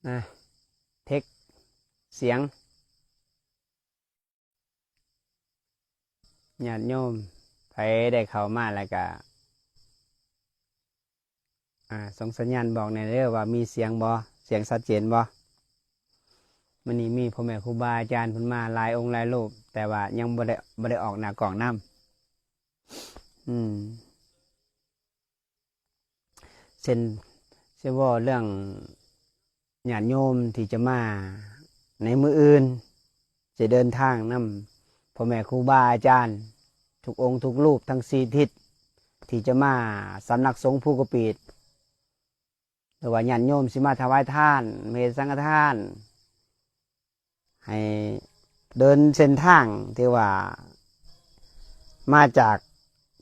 ອ່າ ເທັກສຽງ ຍາດໂຍມໃຜໄດ້ເຂົ້າມາແລ້ວກະ ອ່າ ສົ່ງສັນຍານບອກແດ່ເດີວ່າມີສຽງບໍ່ ສຽງຊັດເຈນບໍ່. ມື້ນີ້ມີພໍ່ແມ່ຄູບາອາຈານເພິ່ນມາຫຼາຍອົງຫຼາຍຮູບ ແຕ່ວ່າຍັງບໍ່ໄດ້ ບໍ່ໄດ້ອອກໜ້າກ້ອງນຳ. ອືມ ເຊັ່ນ ຊິເວົ້າເລື່ອງຍາດໂຍມທີ່ຈະມາໃນມື້ອື່ນ ຈະເດີນທາງນຳພໍ່ແມ່ຄູບາອາຈານທຸກອົງທຸກຮູບທັງສີ່ທິດ ທີ່ຈະມາສຳນັກສົງພູກະປີດ ຫຼືວ່າຍາດໂຍມຊິມາຖວາຍທານ ເຮັດສັງຄະທານ ໃຫ້ເດີນເສັ້ນທາງທີ່ວ່າມາຈາກ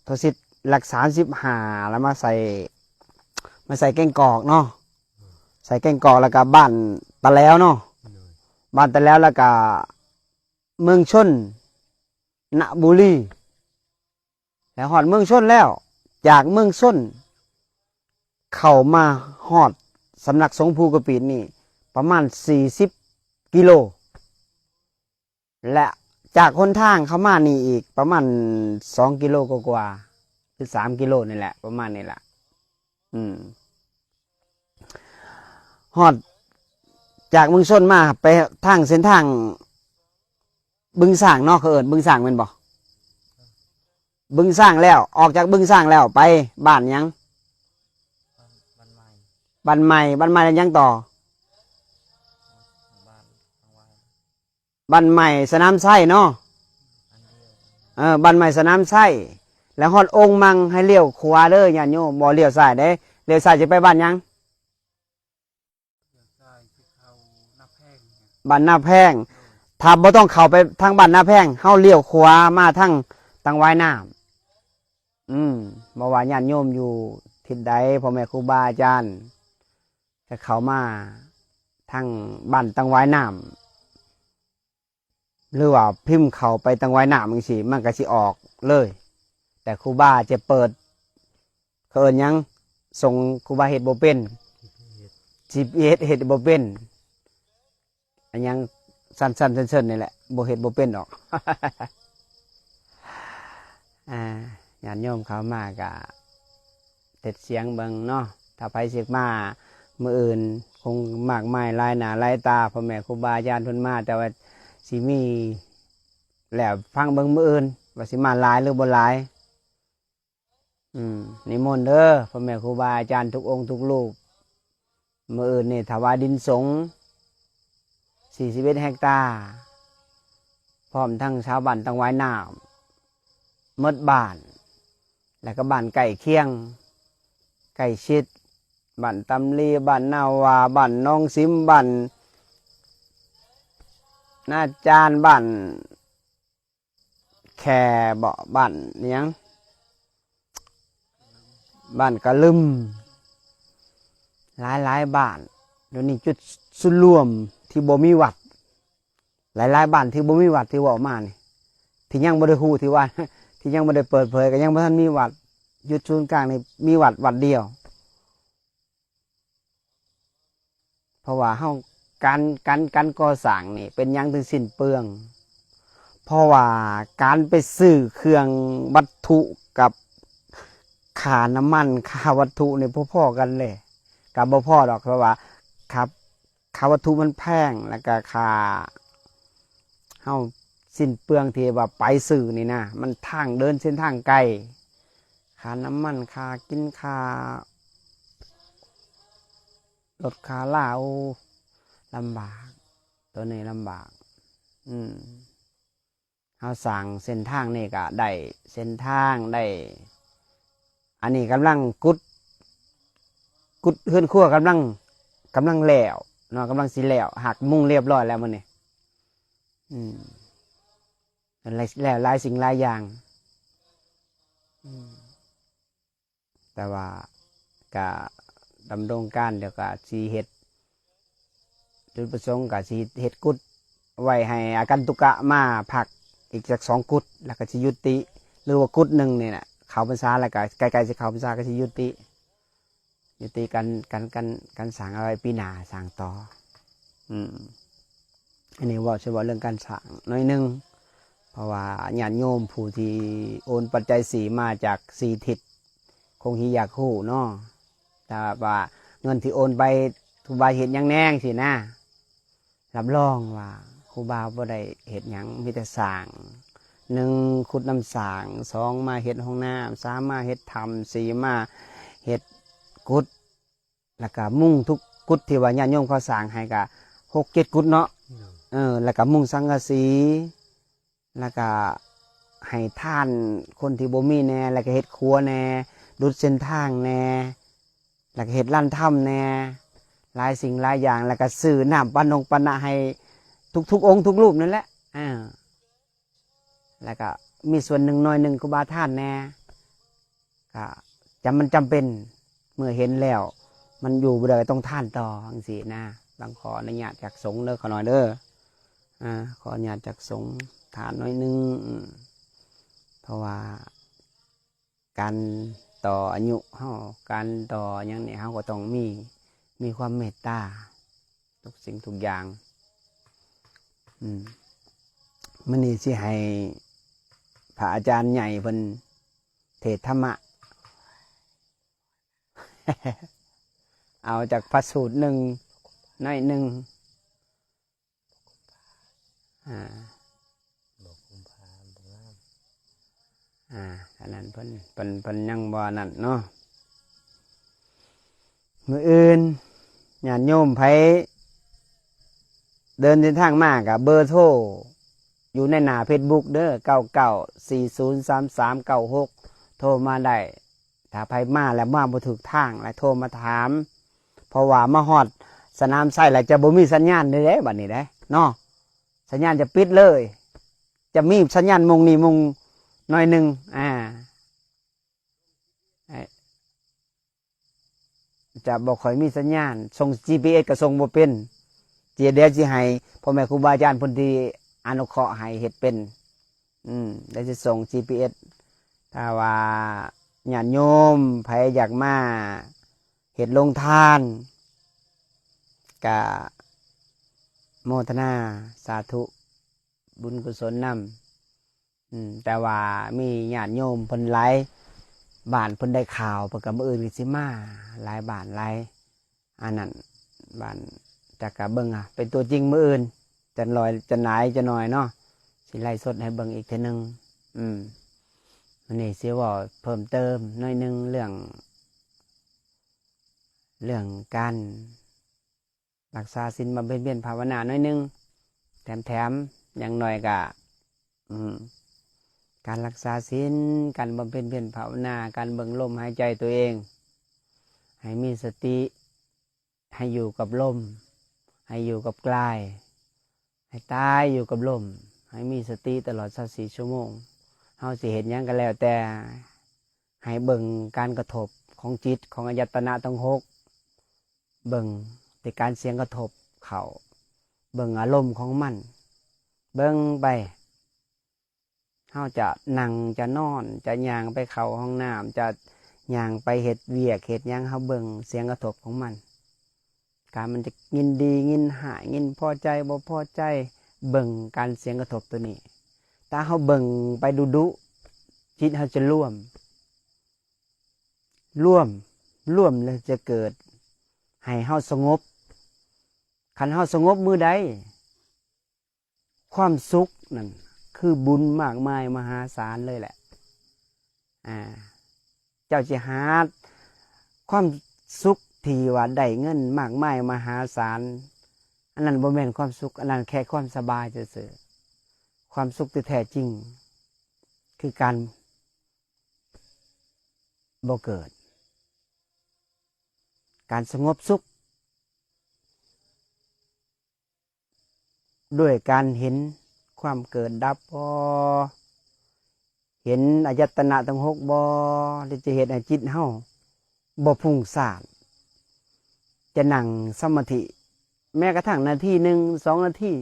ທົ່ວຊິດຫຼັກສາມສິບຫ້າ ແລ້ວມາໃສ່ ມາໃສ່ແກ້ງກອກເນາະ ໃສ່ແກ້ງກອກ ແລ້ວກະບ້ານຕະແລວເນາະ ບ້ານຕະແລວ ແລ້ວກະເມືອງຊົນນະບູລີ. ແລ້ວຮອດເມືອງຊົນແລ້ວ ຈາກເມືອງຊົນເຂົ້າມາຮອດສຳນັກສົງພູກະປີດນີ້ປະມານສີ່ສິບກິໂລ ແລະ ຈາກຫົນທາງເຂົ້າມານີ້ອີກປະມານສອງກິໂລກວ່າໆ ຫຼື ສາມກິໂລນີ້ແຫຼະ ປະມານນີ້ແຫຼະ. ອືມ ຮອດຈາກເມືອງຊົນມາໄປທາງເສັ້ນທາງ ບຶງຊ້າງເນາະ ເຂົາເອີ້ນບຶງຊ້າງແມ່ນບໍ່? ບຶງຊ້າງແລ້ວ ອອກຈາກບຶງຊ້າງແລ້ວໄປບ້ານຫຍັງ? ບ້ານໃໝ່ ບ້ານໃໝ່ແລ້ວຫຍັງຕໍ່? ບ້ານໃໝ່ສະໜາມໄຊເນາະ ເອີ ບ້ານໃໝ່ສະໜາມໄຊ ແລ້ວຮອດອົງມັງໃຫ້ລ້ຽວຂວາເດີຍາດໂຍມ ບໍ່ລ້ຽວຊ້າຍເດ້ ລ້ຽວຊ້າຍຈະໄປບ້ານຫຍັງ? ບ້ານນາແພງ ຖ້າບໍ່ຕ້ອງເຂົ້າໄປທາງບ້ານນາແພງ ເຮົາລ້ຽວຂວາມາທາງຕັງຫວາຍນ້ຳ. ອືມ ບໍ່ວ່າຍາດໂຍມຢູ່ທິດໃດ ພໍ່ແມ່ຄູບາອາຈານ ຈະເຂົ້າມາທາງບ້ານຕັງຫວາຍນ້ຳ ຫຼືວ່າພິມເຂົ້າໄປຕັງຫວາຍນ້ຳຈັ່ງຊີ້ ມັນກະຊິອອກເລີຍ ແຕ່ຄູບາຈະເປີດ ເຂົາເອີ້ນຫຍັງ ສົ່ງ ຄູບາເຮັດບໍ່ເປັນ ຈີພີເອັສ ເຮັດບໍ່ເປັນ ອັນຫຍັງສັ້ນໆເຊິ່ນໆນີ້ແຫຼະ ບໍ່ເຮັດບໍ່ເປັນດອກ. ອ່າ ຍາດໂຍມເຂົ້າມາກະເຕັດສຽງເບິ່ງເນາະ ຖ້າໃຜຊິມາມື້ອື່ນຄົງມາກມາຍຫຼາຍໜ້າຫຼາຍຕາ ພໍ່ແມ່ຄູບາອາຈານເພິ່ນມາ ແຕ່ວ່າຊິມີແລ້ວຟັງເບິ່ງມື້ອື່ນວ່າຊິມາຫຼາຍຫຼືບໍ່ຫຼາຍ. ອືມ ນິມົນເດີພໍ່ແມ່ຄູບາອາຈານທຸກອົງທຸກຮູບ ມື້ອື່ນນີ້ຖວາຍດິນສົງສີ່ສິບເອັດເຮັກຕາ ພ້ອມທັງຊາວບ້ານຕັງຫວາຍນ້ຳໝົດບ້ານ ແລ້ວກະບ້ານໃກ້ຄຽງໃກ້ຊິດ ບ້ານຕຳລີ ບ້ານນາຫວ້າ ບ້ານໜອງສິມ ບ້ານນາຈານ ບ້ານ ແຄ່ເບາະ ບ້ານຫຍັງ ບ້ານກະລຶມ ຫຼາຍໆບ້ານ. ດຽວນີ້ຈຸດສູນລວມທີ່ບໍ່ມີວັດ ຫຼາຍໆບ້ານທີ່ບໍ່ມີວັດທີ່ເວົ້າມານີ້ ທີ່ຍັງບໍ່ໄດ້ຮູ້ ທີ່ວ່າ ທີ່ຍັງບໍ່ໄດ້ເປີດເຜີຍ ກະຍັງບໍ່ທັນມີວັດ. ຈຸດສູນກາງນີ້ມີວັດວັດດຽວ. ເພາະວ່າເຮົາ ການ ການ ການກໍ່ສ້າງນີ້ເປັນຫຍັງຈຶ່ງສິ້ນເປືອງ? ເພາະວ່າການໄປຊື້ເຄື່ອງວັດຖຸກັບຄ່ານ້ຳມັນ ຄ່າວັດຖຸນີ້ພໍໆກັນເລີຍ ກະບໍ່ພໍດອກ ເພາະວ່າຄ່າ ຄ່າວັດຖຸມັນແພງ ແລ້ວກະຄ່າເຮົາສິ້ນເປືອງທີ່ວ່າໄປຊື້ນີ້ນະ ມັນທາງເດີນເສັ້ນທາງໄກ ຄ່ານ້ຳມັນ ຄ່າກິນ ຄ່າ ລົດຄາລາ ໂອ້ ລຳບາກ ໂຕນີ້ລຳບາກ. ອືມ ເຮົາສ້າງເສັ້ນທາງນີ້ກະໄດ້ເສັ້ນທາງ ໄດ້ ອັນນີ້ກຳລັງຂຸດ ຂຸດເຮືອນຄົວ ກຳລັງ ກຳລັງແລ້ວເນາະ ກຳລັງຊິແລ້ວ ຫັກມຸງລຽບຮ້ອຍແລ້ວມື້ນີ້. ອືມ ແລ້ວຫຼາຍສິ່ງຫຼາຍຢ່າງ ອືມ ແຕ່ວ່າກະດຳລົງການ ແລ້ວກະຊິເຮັດ ຈຸດປະສົງກະຊິເຮັດກຸດໄວ້ໃຫ້ອາກັນຕຸກະມາພັກອີກຈັກສອງກຸດ ແລ້ວກະຊິຍຸຕິ ຫຼືວ່າກຸດໜຶ່ງນີ້ນະ ເຂົ້າພັນສາ ແລ້ວກະໃກ້ໆຊິເຂົ້າພັນສາກະຊິຍຸຕິ ຍຸຕິການ ການ ການ ການສ້າງ ເອົາໄວ້ປີໜ້າສ້າງຕໍ່. ອືມ ອັນນີ້ເວົ້າ ຊິເວົ້າເລື່ອງການສ້າງໜ້ອຍໜຶ່ງ ເພາະວ່າຍາດໂຍມຜູ້ທີ່ໂອນປັດໄຈສີ່ມາຈາກສີ່ທິດ ຄົງຊິຢາກຮູ້ເນາະ ຖ້າວ່າເງິນທີ່ໂອນໄປ ຄູບາເຮັດຫຍັງແດ່ ຈັ່ງຊີ້ນະ ຮັບຮອງວ່າຄູບາບໍ່ໄດ້ເຮັດຫຍັງ ມີແຕ່ສ້າງ ໜຶ່ງ ຂຸດນ້ຳສ້າງ ສອງ ມາເຮັດຫ້ອງນ້ຳ ສາມ ມາເຮັດຖ້ຳ ສີ່ ມາເຮັດກຸດ ແລ້ວກະມຸງທຸກກຸດທີ່ວ່າຍາດໂຍມເຂົາສ້າງໃຫ້ກະຫົກເຈັດກຸດເນາະ ເອີ ແລ້ວກະມຸງສັງກະສີ ແລ້ວກະໃຫ້ທານຄົນທີ່ບໍ່ມີແດ່ ແລ້ວກະເຮັດຂົວແດ່ ດຸດເສັ້ນທາງແດ່ ແລ້ວກະເຮັດລານທຳແດ່ ຫຼາຍສິ່ງຫຼາຍຢ່າງ ແລ້ວກະຊື້ນ້ຳປານົງປານະໃຫ້ທຸກໆອົງທຸກຮູບນັ້ນແຫຼະ ເອີ ແລ້ວກະມີສ່ວນໜຶ່ງໜ້ອຍໜຶ່ງຄູບາທານແດ່ ກະຈຳ ມັນຈຳເປັນ ເມື່ອເຫັນແລ້ວ ມັນຢູ່ບໍ່ໄດ້ ຕ້ອງທານຕໍ່ ຈັ່ງຊີ້ນະ ຕ້ອງຂໍອະນຸຍາດຈາກສົງເດີ ຂະນ້ອຍເດີ ອາ ຂໍອະນຸຍາດຈາກສົງ ທານໜ້ອຍໜຶ່ງ ເພາະວ່າການຕໍ່ອາຍຸເຮົາ ການຕໍ່ຫຍັງນີ້ ເຮົາກໍຕ້ອງມີ ມີຄວາມເມດຕາ ທຸກສິ່ງທຸກຢ່າງ ອືມ ມື້ນີ້ຊິໃຫ້ພະອາຈານໃຫຍ່ເພິ່ນເທດທຳມະ ເອົາຈາກພະສູດໜຶ່ງໜ້ອຍໜຶ່ງ ອາ ບໍ່ກຸມພາ ບໍ່ງາມ ອາ ອັນນັ້ນເພິ່ນ ເພິ່ນ ເພິ່ນຍັງບໍ່ອັນນັ້ນເນາະ ມື້ອື່ນຍາດໂຍມໃຜເດີນເສັ້ນທາງມາກະເບີໂທຢູ່ໃນໜ້າເຟສບຸກເດີ ເກົ້າເກົ້າສີ່ສູນສາມສາມເກົ້າຫົກ ໂທມາໄດ້ ຖ້າໃຜມາແລ້ວມາບໍ່ຖືກທາງ ແລ້ວໂທມາຖາມ ເພາະວ່າມາຮອດສະໜາມໄຊແລ້ວຈະບໍ່ມີສັນຍານເດ້ ເດ້ ບັດນີ້ເດ້ເນາະ ສັນຍານຈະປິດເລີຍ ຈະມີສັນຍານມົງນີ້ມົງໜ້ອຍໜຶ່ງ ອາ ຈະບໍ່ຄ່ອຍມີສັນຍານ ສົ່ງຈີພີເອັສກໍສົ່ງບໍ່ເປັນ ດຽວຊິໃຫ້ພໍ່ແມ່ຄູບາອາຈານເພິ່ນທີ່ອະນຸເຄາະໃຫ້ເຮັດເປັນ ອືມ ດຽວຊິສົ່ງຈີພີເອັສ ຖ້າວ່າຍາດໂຍມໃຜຢາກມາເຮັດໂຮງທານ ກະໂມທະນາສາທຸ ບຸນກຸສົນນຳ ອືມ ແຕ່ວ່າມີຍາດໂຍມເພິ່ນຫຼາຍບ້ານ ເພິ່ນໄດ້ຂ່າວ ເພິ່ນກໍມື້ອື່ນກໍຊິມາ ຫຼາຍບ້ານຫຼາຍ ອັນນັ້ນ ບ້ານ ຈັກກະເບິ່ງ ອາ ເປັນຕົວຈິງມື້ອື່ນ ຈັກໜ້ອຍ ຈັກຫຼາຍ ຈັກໜ້ອຍເນາະ ຊິໄລຟ໌ສົດໃຫ້ເບິ່ງອີກເທື່ອໜຶ່ງ ອືມ ມື້ນີ້ຊິເວົ້າເພີ່ມເຕີມໜ້ອຍໜຶ່ງ ເລື່ອງ ເລື່ອງການ ລັກສາສິນ ບຳເພັນພຽນພາວະນາໜ້ອຍໜຶ່ງ ແຖມໆ ຢ່າງໜ້ອຍກະ ອືມ ການລັກສາສິນ ການບຳເພັນພຽນພາວະນາ ການເບິ່ງລົມຫາຍໃຈຕົວເອງ ໃຫ້ມີສະຕິ ໃຫ້ຢູ່ກັບລົມ ໃຫ້ຢູ່ກັບກາຍ ໃຫ້ຕາຍຢູ່ກັບລົມ ໃຫ້ມີສະຕິຕະຫຼອດຊາວສີ່ຊົ່ວໂມງ ເຮົາຊິເຮັດຫຍັງກໍແລ້ວແຕ່ ໃຫ້ເບິ່ງການກະທົບຂອງຈິດ ຂອງອາຍະຕະນະທັງຫົກ ເບິ່ງແຕ່ການສຽງກະທົບເຂົ້າ ເບິ່ງອາລົມຂອງມັນ ເບິ່ງໄປ ເຮົາຈະນັ່ງ ຈະນອນ ຈະຍ່າງໄປເຂົ້າຫ້ອງນ້ຳ ຈະຍ່າງໄປເຮັດວຽກເຮັດຫຍັງ ເຮົາເບິ່ງສຽງກະທົບຂອງມັນ ການມັນຈະຍິນດີ ຍິນຮ້າຍ ຍິນພໍໃຈ ບໍ່ພໍໃຈ ເບິ່ງການສຽງກະທົບໂຕນີ້ ຖ້າເຮົາເບິ່ງໄປດຸໆ ຈິດເຮົາຈະລວມ ລວມ ລວມແລ້ວຈະເກີດໃຫ້ເຮົາສະຫງົບ ຄັນເຮົາສະຫງົບມື້ໃດ ຄວາມສຸກນັ້ນຄືບຸນມາກມາຍມະຫາສານເລີຍແຫຼະ ອາ ເຈົ້າຊິຫາຄວາມສຸກທີ່ວ່າໄດ້ເງິນມາກມາຍມະຫາສານ ອັນນັ້ນບໍ່ແມ່ນຄວາມສຸກ ອັນນັ້ນແຄ່ຄວາມສະບາຍຊື່ໆ ຄວາມສຸກທີ່ແທ້ຈິງຄືການ ບໍ່ເກີດ ການສະຫງົບສຸກ ດ້ວຍການເຫັນຄວາມເກີດດັບບໍ່ ເຫັນອາຍະຕະນະທັງຫົກບໍ່ ທີ່ຈະເຮັດໃຫ້ຈິດເຮົາບໍ່ຟຸ້ງສ້ານ ຈະນັ່ງສະມາທິ ແມ້ກະທັ່ງນາທີໜຶ່ງ ສອງນາທີ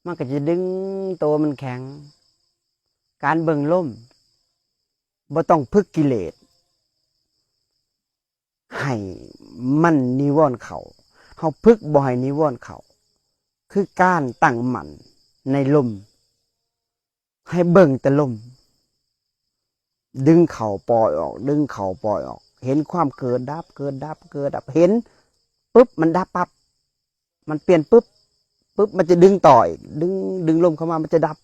ມັນກໍຈະດຶງໂຕມັນແຂງ ການເບິ່ງລົມ ບໍ່ຕ້ອງຝຶກກິເລດໃຫ້ມັນນິວອນເຂົ້າ ເຮົາຝຶກບໍ່ໃຫ້ນິວອນເຂົ້າ ຄືການຕັ້ງໝັ້ນໃນລົມ, ໃຫ້ເບິ່ງແຕ່ລົມ, ດຶງເຂົ້າປ່ອຍອອກ, ດຶງເຂົ້າປ່ອຍອອກ, ເຫັນຄວາມເກີດດັບ, ເກີດດັບ, ເກີດດັບ, ເຫັນປຶບ ມັນດັບປັບ, ມັນປ່ຽນປຶບ, ປຶບ ມັນຈະດຶງຕໍ່ອີກ, ດຶງ, ດຶງລົມເຂົ້າມາ ມັນຈະດັບ.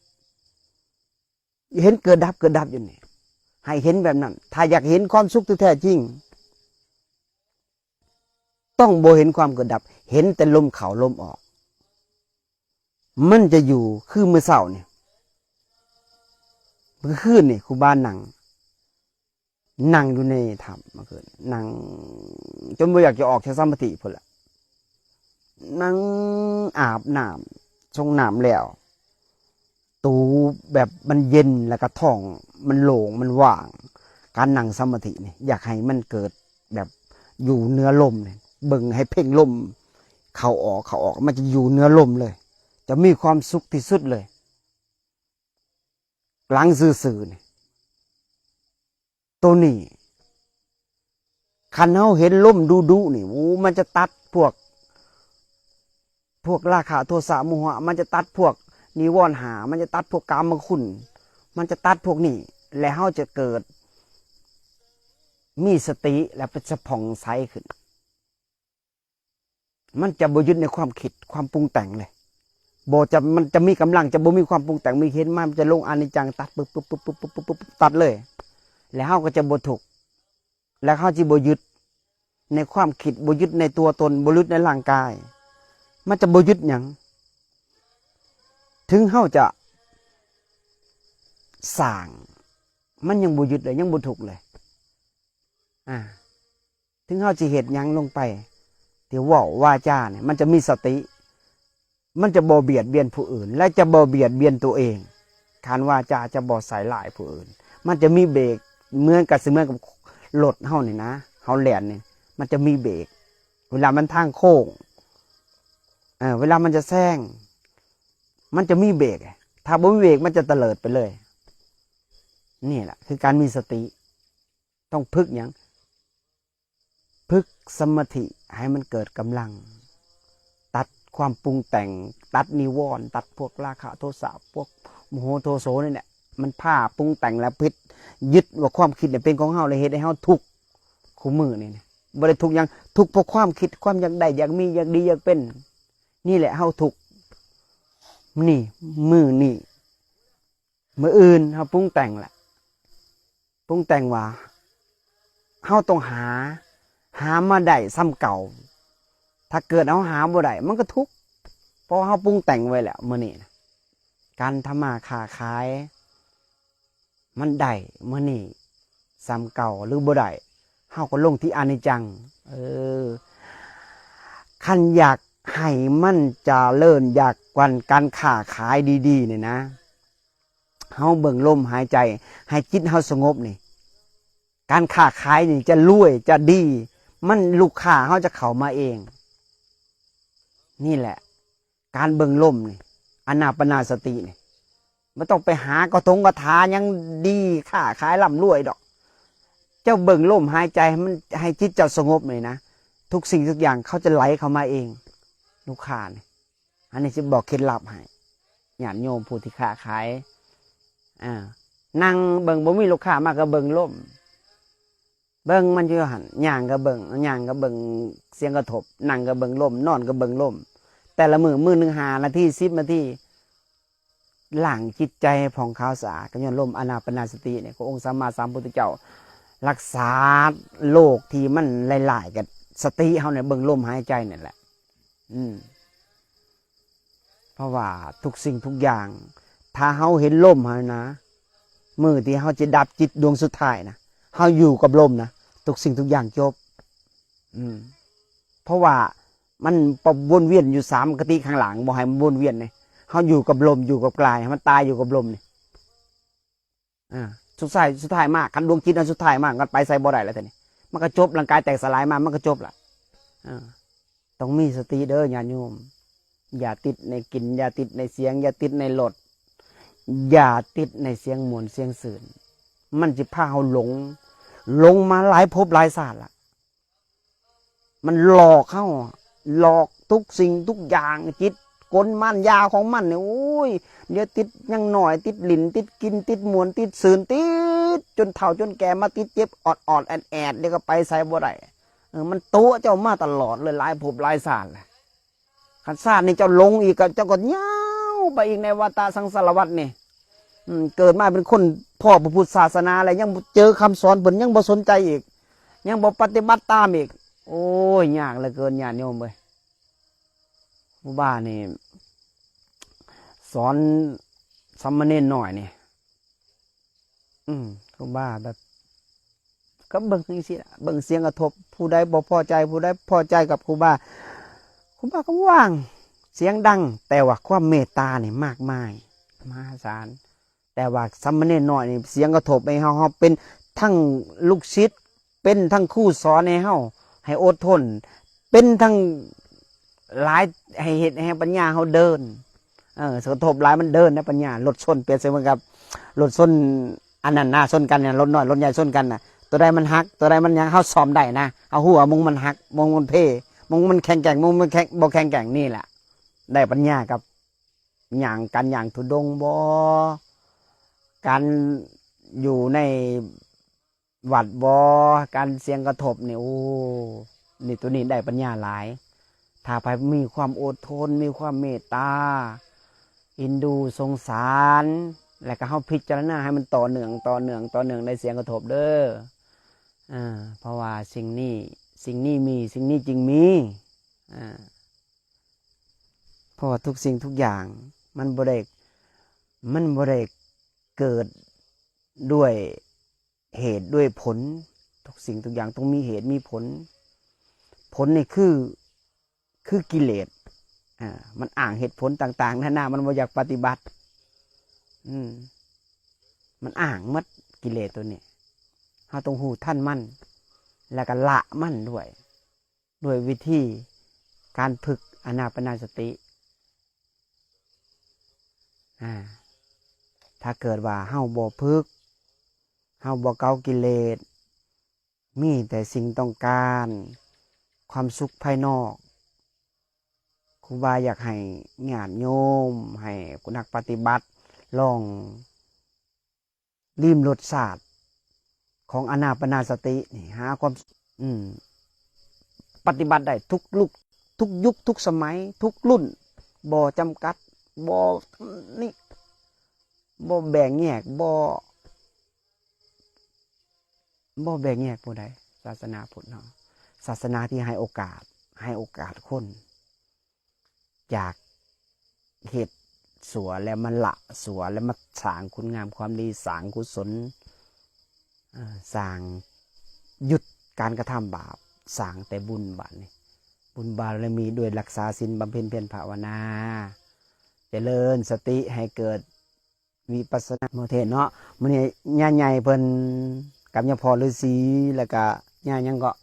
ເຫັນເກີດດັບ ເກີດດັບຢູ່ນີ້, ໃຫ້ເຫັນແບບນັ້ນ. ຖ້າຢາກເຫັນຄວາມສຸກທີ່ແທ້ຈິງ ຕ້ອງບໍ່ເຫັນຄວາມເກີດດັບ, ເຫັນແຕ່ລົມເຂົ້າລົມອອກ. ມັນຈະຢູ່ຄືມື້ເຊົ້ານີ້, ມື້ຄືນນີ້ຄູບານັ່ງ, ນັ່ງຢູ່ໃນຖ້ຳເມື່ອຄືນ, ນັ່ງຈົນບໍ່ຢາກຈະອອກຈາກສະມາທິພຸ້ນລະ. ນັ່ງອາບນ້ຳ, ຊົງນ້ຳແລ້ວ, ໂຕແບບມັນເຢັນ ແລ້ວກະທ້ອງມັນໂລ່ງ ມັນວ່າງ. ການນັ່ງສະມາທິນີ້ ຢາກໃຫ້ມັນເກີດແບບຢູ່ເໜືອລົມນີ້, ເບິ່ງໃຫ້ເພັ່ງລົມເຂົ້າອອກ ເຂົ້າອອກ, ມັນຈະຢູ່ເໜືອລົມເລີຍ, ຈະມີຄວາມສຸກທີ່ສຸດເລີຍ. ຫຼັງຊື່ໆນີ້ ໂຕນີ້ ຄັນເຮົາເຫັນລົມດຸໆນີ້ ໂອ້ ມັນຈະຕັດພວກ ພວກລາຄະ ໂທສະ ໂມຫະ, ມັນຈະຕັດພວກນິວອນຫ້າ, ມັນຈະຕັດພວກກາມະຄຸນ, ມັນຈະຕັດພວກນີ້ ແລະ ເຮົາຈະເກີດມີສະຕິ ແລະ ຈະຜ່ອງໃສຂຶ້ນ. ມັນຈະບໍ່ຍຶດໃນຄວາມຄິດ ຄວາມປຸງແຕ່ງເລີຍ, ບໍ່ຈະ, ມັນຈະມີກຳລັງ, ຈະບໍ່ມີຄວາມປຸງແຕ່ງ, ມີເຫັນມາ ມັນຈະລົງອະນິດຈັງ ຕັດປຶບໆໆໆ ຕັດເລີຍ, ແລ້ວເຮົາກໍຈະບໍ່ທຸກ, ແລ້ວເຮົາຊິບໍ່ຍຶດໃນຄວາມຄິດ, ບໍ່ຍຶດໃນຕົວຕົນ, ບໍ່ຍຶດໃນຮ່າງກາຍ, ມັນຈະບໍ່ຍຶດຫຍັງ. ເຖິງເຮົາຈະສ້າງ, ມັນຍັງບໍ່ຍຶດເລີຍ, ຍັງບໍ່ທຸກເລີຍ. ອາ ເຖິງເຮົາຊິເຮັດຫຍັງລົງໄປ ທີ່ເວົ້າວາຈານີ້ ມັນຈະມີສະຕິ, ມັນຈະບໍ່ບຽດບຽນຜູ້ອື່ນ ແລະ ຈະບໍ່ບຽດບຽນຕົວເອງ. ການວາຈາຈະບໍ່ໃສ່ຮ້າຍຜູ້ອື່ນ, ມັນຈະມີເບຣກ, ເໝືອນກັບ ຊິເໝືອນກັບລົດເຮົານີ້ນະ, ເຮົາແລ່ນນີ້ ມັນຈະມີເບຣກ ເວລາມັນທາງໂຄ້ງ, ເອີ ເວລາມັນຈະແຊງ ມັນຈະມີເບຣກ, ຖ້າບໍ່ມີເບຣກ ມັນຈະຕະເລີດໄປເລີຍ. ນີ້ແຫຼະຄືການມີສະຕິ. ຕ້ອງຝຶກຫຍັງ? ຝຶກສະມາທິໃຫ້ມັນເກີດກຳລັງ, ຕັດຄວາມປຸງແຕ່ງ, ຕັດນິວອນ, ຕັດພວກລາຄະ ໂທສະ, ພວກໂມໂຫໂທໂສນີ້ແຫຼະ, ມັນພາປຸງແຕ່ງແລ້ວຜິດ, ຍຶດວ່າຄວາມຄິດນີ້ເປັນຂອງເຮົາ ແລະ ເຮັດໃຫ້ເຮົາທຸກ. ຄູ່ມື້ນີ້ນະ ບໍ່ໄດ້ທຸກຫຍັງ, ທຸກເພາະຄວາມຄິດ, ຄວາມຢາກໄດ້, ຢາກມີ, ຢາກດີ, ຢາກເປັນ. ນີ້ແຫຼະເຮົາທຸກ. ນີ້ ມື້ນີ້ ມື້ອື່ນເຮົາປຸງແຕ່ງລະ, ປຸງແຕ່ງວ່າເຮົາຕ້ອງຫາ, ຫາມາໄດ້ສ່ຳເກົ່າ. ຖ້າເກີດເຮົາຫາບໍ່ໄດ້ ມັນກໍທຸກ, ເພາະວ່າເຮົາປຸງແຕ່ງໄວ້ແລ້ວ. ມື້ນີ້ນະ ການທຳມາຄ້າຂາຍ ມັນໄດ້ມື້ນີ້ສ່ຳເກົ່າ ຫຼື ບໍ່ໄດ້, ເຮົາກໍລົງທີ່ອະນິດຈັງ. ເອີ ຄັນຢາກໃຫ້ມັນຈະເລີນ, ຢາກການ, ການຄ້າຂາຍດີໆນີ້ນະ, ເຮົາເບິ່ງລົມຫາຍໃຈ ໃຫ້ຈິດເຮົາສະຫງົບນີ້, ການຄ້າຂາຍນີ້ຈະລວຍ, ຈະດີ, ມັນ ລູກຄ້າເຮົາຈະເຂົ້າມາເອງ. ນີ້ແຫຼະ ການເບິ່ງລົມນີ້ ອານາປານາສະຕິນີ້, ບໍ່ຕ້ອງໄປຫາກະທົງກະຖາຫຍັງດີ ຄ້າຂາຍລ່ຳລວຍດອກ. ເຈົ້າເບິ່ງລົມຫາຍໃຈໃຫ້ມັນ, ໃຫ້ຈິດເຈົ້າສະຫງົບນີ້ນະ, ທຸກສິ່ງທຸກຢ່າງເຂົາຈະໄຫຼເຂົ້າມາເອງ, ລູກຄ້ານີ້. ອັນນີ້ຊິບອກເຄັດລັບໃຫ້ຍາດໂຍມຜູ້ທີ່ຄ້າຂາຍ. ອາ ນັ່ງເບິ່ງ, ບໍ່ມີລູກຄ້າມາກໍເບິ່ງລົມ. ເບິ່ງມັນຢູ່ຫັ້ນ, ຍ່າງກໍເບິ່ງ, ຍ່າງກໍເບິ່ງສຽງກະທົບ, ນັ່ງກໍເບິ່ງລົມ, ນອນກໍເບິ່ງລົມ. ແຕ່ລະມື້, ມື້ໜຶ່ງຫ້ານາທີ, ສິບນາທີ, ລ້າງຈິດໃຈໃຫ້ຜ່ອງຂາວສະອາດ ກໍຍ້ອນລົມອານາປານາສະຕິນີ້. ຂອງອົງສຳມາສຳພຸດທະເຈົ້າ ລັກສາໂລກທີ່ມັນຫຼາຍໆ ກໍສະຕິເຮົານີ້ ເບິ່ງລົມຫາຍໃຈນີ້ແຫຼະ. ອືມ ເພາະວ່າທຸກສິ່ງທຸກຢ່າງ ຖ້າເຮົາເຫັນລົມຫັ້ນນະ, ມື້ທີ່ເຮົາຈະດັບຈິດດວງສຸດທ້າຍນະ, ເຮົາຢູ່ກັບລົມນະ, ທຸກສິ່ງທຸກຢ່າງຈົບ. ອືມ ເພາະວ່າມັນວນວຽນຢູ່ສາມຄະຕິຂ້າງຫຼັງ, ບໍ່ໃຫ້ມັນວນວຽນເດ້. ເຮົາຢູ່ກັບລົມ, ຢູ່ກັບກາຍ, ໃຫ້ມັນຕາຍຢູ່ກັບລົມນີ້. ອາ ສຸດທ້າຍ, ສຸດທ້າຍມາ, ຄັນດວງຈິດອັນສຸດທ້າຍມາ, ມັນໄປໃສບໍ່ໄດ້ແລ້ວ. ທີນີ້ມັນກໍຈົບ, ຮ່າງກາຍແຕກສະຫຼາຍມາ, ມັນກໍຈົບລະ. ອາ ຕ້ອງມີສະຕິເດີຍາດໂຍມ, ຢ່າຕິດໃນກິ່ນ, ຢ່າຕິດໃນສຽງ, ຢ່າຕິດໃນລົດ, ຢ່າຕິດໃນສຽງມ່ວນສຽງຊື່ນ. ມັນຊິພາເຮົາຫຼົງ, ຫຼົງມາຫຼາຍພົບຫຼາຍຊາດລະ. ມັນຫຼອກເຮົາ, ຫຼອກທຸກສິ່ງທຸກຢ່າງ, ຈິດ ກົນມານຢາຂອງມັນນີ້ ໂອ້ຍ ດຽວຕິດຍັງນ້ອຍ ຕິດຫຼິ້ນ ຕິດກິນ ຕິດມ່ວນ ຕິດຊື່ນ ຕິດຈົນເຖົ້າຈົນແກ່ ມາຕິດເຈັບອອດໆແອດໆ ດຽວກໍໄປໃສບໍ່ໄດ້. ເອີ ມັນຕົວະເຈົ້າມາຕະຫຼອດເລີຍ ຫຼາຍພົບຫຼາຍຊາດແລ້ວ. ຄັນຊາດນີ້ເຈົ້າຫຼົງອີກ ກໍເຈົ້າກໍຍາວໄປອີກໃນວັດຕະສັງສາລະວັດນີ້. ອືມ ເກີດມາເປັນຄົນ ພໍ້ພະພຸດສາສະໜາແລ້ວ ຍັງເຈີຄຳສອນເພິ່ນ ຍັງບໍ່ສົນໃຈອີກ ຍັງບໍ່ປະຕິບັດຕາມອີກ. ໂອ້ຍ ຍາກເຫຼືອເກີນ ຍາດໂຍມເອີຍ. ຄູບານີ້ສອນສາມະເນນນ້ອຍນີ້ ອືມ ຄູບາແບບ ກໍເບິ່ງຈັ່ງຊີ້ລະ ເບິ່ງສຽງກະທົບ ຜູ້ໃດບໍ່ພໍໃຈ ຜູ້ໃດພໍໃຈກັບຄູບາ ຄູບາກໍວາງສຽງດັງ ແຕ່ວ່າຄວາມເມດຕານີ້ມາກມາຍມະຫາສານ. ແຕ່ວ່າສາມະເນນນ້ອຍນີ້ ສຽງກະທົບໃຫ້ເຮົາ ເຮົາເປັນທັງລູກສິດ ເປັນທັງຄູສອນໃຫ້ເຮົາ ໃຫ້ອົດທົນ ເປັນທັງຫຼາຍ ໃຫ້ເຮັດໃຫ້ປັນຍາເຮົາເດີນ. ເອີ ກະທົບຫຼາຍມັນເດີນນະ ປັນຍາ. ລົດຊົນ ປຽບສະເໝືອນກັບລົດຊົນ ອັນນັ້ນນະ ຊົນກັນນະ ລົດນ້ອຍລົດໃຫຍ່ຊົນກັນນະ ຕົວໃດມັນຫັກ ຕົວໃດມັນຫຍັງ ເຮົາສ້ອມໄດ້ນະ ເຮົາຮູ້ວ່າໝ່ອງມັນຫັກ ໝ່ອງມັນເພ ໝ່ອງມັນແຂງແກ່ງ ໝ່ອງມັນແຂງ ບໍ່ແຂງແກ່ງ. ນີ້ແຫຼະ ໄດ້ປັນຍາກັບ ຍ່າງ ການຍ່າງທຸດົງບໍ ການຢູ່ໃນວັດບໍ ການສຽງກະທົບນີ້ ໂອ້ ນີ້ ໂຕນີ້ໄດ້ປັນຍາຫຼາຍ. ຖ້າໃຜມີຄວາມອົດທົນ ມີຄວາມເມດຕາ ເອັນດູ ສົງສານ ແລ້ວກໍເຮົາພິຈາລະນາໃຫ້ມັນຕໍ່ເນື່ອງ ຕໍ່ເນື່ອງ ຕໍ່ເນື່ອງ ໄດ້ສຽງກະທົບເດີ. ເອີ ເພາະວ່າສິ່ງນີ້ ສິ່ງນີ້ມີ ສິ່ງນີ້ຈຶ່ງມີ. ເອີ ເພາະວ່າທຸກສິ່ງທຸກຢ່າງມັນບໍ່ໄດ້ ມັນບໍ່ໄດ້ເກີດດ້ວຍເຫດດ້ວຍຜົນ. ທຸກສິ່ງທຸກຢ່າງຕ້ອງມີເຫດມີຜົນ. ຜົນນີ້ຄື ຄືກິເລດ ອ່າ ມັນອ້າງເຫດຜົນຕ່າງໆນານາ ມັນບໍ່ຢາກປະຕິບັດ. ອືມ ມັນອ້າງໝົດ ກິເລດໂຕນີ້. ເຮົາຕ້ອງຮູ້ທັນມັນ ແລ້ວກໍລະມັນດ້ວຍ ດ້ວຍວິທີການຝຶກອານາປານະສະຕິ. ອາ ຖ້າເກີດວ່າເຮົາບໍ່ຝຶກ ເຮົາບໍ່ເກົາກິເລດ ມີແຕ່ສິ່ງຕ້ອງການ ຄວາມສຸກພາຍນອກ, ຄູບາຢາກໃຫ້ຍາດໂຍມ ໃຫ້ນັກປະຕິບັດລອງ ລິມລົດຊາດຂອງອານາປານະສະຕິນີ້ ຫາຄວາມ ອືມ ປະຕິບັດໄດ້ທຸກລຸກ ທຸກຍຸກ ທຸກສະໄໝ ທຸກລຸ້ນ ບໍ່ຈຳກັດ ບໍ່ ນີ້ ບໍ່ແບ່ງແຍກ ບໍ່ ບໍ່ແບ່ງແຍກຜູ້ໃດ. ສາສະໜາພຸດເນາະ ສາສະໜາທີ່ໃຫ້ໂອກາດ ໃຫ້ໂອກາດຄົນ ຈາກເຮັດຊົ່ວແລ້ວມາລະຊົ່ວ ແລ້ວມາສ້າງຄຸນງາມຄວາມດີ ສ້າງກຸສົນ ເອີ ສ້າງ ຢຸດການກະທຳບາບ ສ້າງແຕ່ບຸນ. ບາດນີ້ບຸນບາລະມີດ້ວຍລັກສາສິນ ບຳເພັນພຽນພາວະນາ ຈະເລີນສະຕິໃຫ້ເກີດ ວິປັດສະນາໂມເທນເນາະ. ມື້ນີ້ຍ່າໃຫຍ່ເພິ່ນກັບຍ່າພໍ່ລືສີ ແລ້ວກະຍ່າຫຍັງເກາະ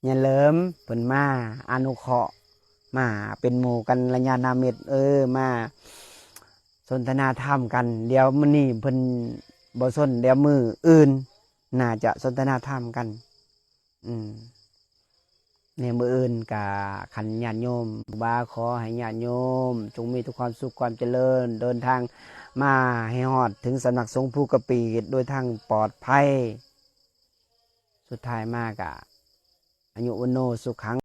ຍ່າເຫຼີມ ເພິ່ນມາອະນຸເຄາະ ມາເປັນໝູ່ກັນລະຍານາມິດ ເອີ ມາສົນທະນາທຳກັນ. ດຽວມື້ນີ້ເພິ່ນບໍ່ສົນ ດຽວມື້ອື່ນໜ້າຈະສົນທະນາທຳກັນ. ອືມ ໃນມື້ອື່ນກະ ຄັນຍາດໂຍມ ບາ ຂໍໃຫ້ຍາດໂຍມຈົ່ງມີແຕ່ຄວາມສຸກຄວາມຈະເລີນ ເດີນທາງມາໃຫ້ຮອດເຖິງສຳນັກສົງພູກະປີດໂດຍທາງປອດໄພ. ສຸດທ້າຍມາກະ ອາຍຸວັນໂນສຸຂັງ